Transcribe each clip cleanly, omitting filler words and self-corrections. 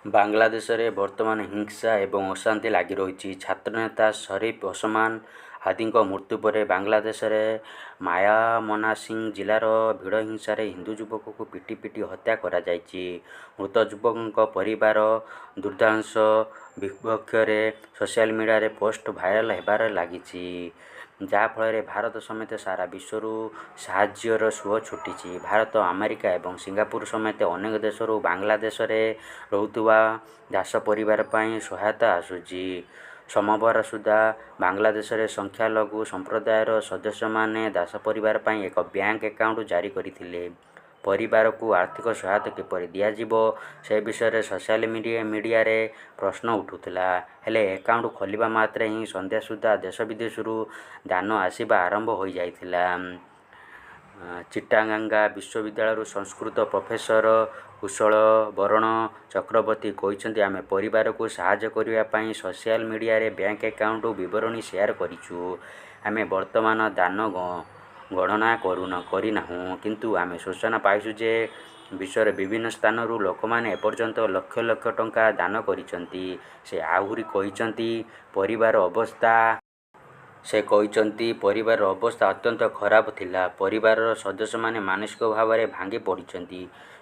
ବାଂଲାଦେଶରେ ବର୍ତ୍ତମାନ ହିଂସା ଏବଂ ଅଶାନ୍ତି ଲାଗି ରହିଛି। ଛାତ୍ରନେତା ଶରିଫ ଓସମାନ ହାଦିଙ୍କ ମୃତ୍ୟୁ ପରେ ବାଂଲାଦେଶର ମାୟମନାସିଂହ ଜିଲ୍ଲାର ଭିଡ଼ ହିଂସାରେ ହିନ୍ଦୁ ଯୁବକଙ୍କୁ ପିଟି ପିଟି ହତ୍ୟା କରାଯାଇଛି। ମୃତ ଯୁବକଙ୍କ ପରିବାର ଦୁର୍ଦ୍ଦଶା ବିପକ୍ଷରେ ସୋସିଆଲ ମିଡିଆରେ ପୋଷ୍ଟ ଭାଇରାଲ ହେବାରେ ଲାଗିଛି। ଯାହାଫଳରେ ଭାରତ ସମେତ ସାରା ବିଶ୍ୱରୁ ସାହାଯ୍ୟର ସୁଅ ଛୁଟିଛି। ଭାରତ, ଆମେରିକା ଏବଂ ସିଙ୍ଗାପୁର ସମେତ ଅନେକ ଦେଶରୁ ବାଂଲାଦେଶରେ ରହୁଥିବା ଦାସ ପରିବାର ପାଇଁ ସହାୟତା ଆସୁଛି। ସୋମବାର ସୁଦ୍ଧା ବାଂଲାଦେଶରେ ସଂଖ୍ୟାଲଘୁ ସମ୍ପ୍ରଦାୟର ସଦସ୍ୟମାନେ ଦାସ ପରିବାର ପାଇଁ ଏକ ବ୍ୟାଙ୍କ ଆକାଉଣ୍ଟ ଜାରି କରିଥିଲେ। ପରିବାରକୁ ଆର୍ଥିକ ସହାୟତା କିପରି ଦିଆଯିବ ସେ ବିଷୟରେ ସୋସିଆଲ ମିଡିଆରେ ପ୍ରଶ୍ନ ଉଠୁଥିଲା। ହେଲେ ଆକାଉଣ୍ଟ ଖୋଲିବା ମାତ୍ରେ ହିଁ ସନ୍ଧ୍ୟା ସୁଦ୍ଧା ଦେଶ-ବିଦେଶରୁ ଦାନ ଆସିବା ଆରମ୍ଭ ହୋଇଯାଇଥିଲା। ଚିଟାଗାଙ୍ଗ ବିଶ୍ୱବିଦ୍ୟାଳୟର ସଂସ୍କୃତ ପ୍ରଫେସର କୁଶଳ ବରଣ ଚକ୍ରବର୍ତ୍ତୀ କହିଛନ୍ତି, ଆମେ ପରିବାରକୁ ସାହାଯ୍ୟ କରିବା ପାଇଁ ସୋସିଆଲ ମିଡିଆରେ ବ୍ୟାଙ୍କ ଆକାଉଣ୍ଟ ବିବରଣୀ ସେୟାର କରିଛୁ। ଆମେ ବର୍ତ୍ତମାନ ଦାନ ଗଣନା କରିନାହୁଁ, କିନ୍ତୁ ଆମେ ସୂଚନା ପାଇଛୁ ଯେ ବିଶ୍ୱର ବିଭିନ୍ନ ସ୍ଥାନରୁ ଲୋକମାନେ ଏପର୍ଯ୍ୟନ୍ତ ଲକ୍ଷ ଲକ୍ଷ ଟଙ୍କା ଦାନ କରିଛନ୍ତି। ସେ ଆହୁରି କହିଛନ୍ତି, ପରିବାରର ଅବସ୍ଥା। ସେ କହିଛନ୍ତି, ପରିବାରର ଅବସ୍ଥା ଅତ୍ୟନ୍ତ ଖରାପ ଥିଲା। ପରିବାରର ସଦସ୍ୟମାନେ ମାନସିକ ଭାବରେ ଭାଙ୍ଗି ପଡ଼ିଛନ୍ତି।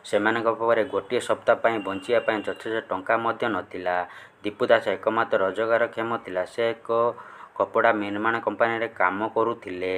ସେମାନଙ୍କ ପାଖରେ ଗୋଟିଏ ସପ୍ତାହ ପାଇଁ ବଞ୍ଚିବା ପାଇଁ ଯଥେଷ୍ଟ ଟଙ୍କା ମଧ୍ୟ ନଥିଲା। ଦୀପୁ ଦାସ ଏକମାତ୍ର ରୋଜଗାରକ୍ଷମ ଥିଲା। ସେ ଏକ କପଡ଼ା ନିର୍ମାଣ କମ୍ପାନୀରେ କାମ କରୁଥିଲେ।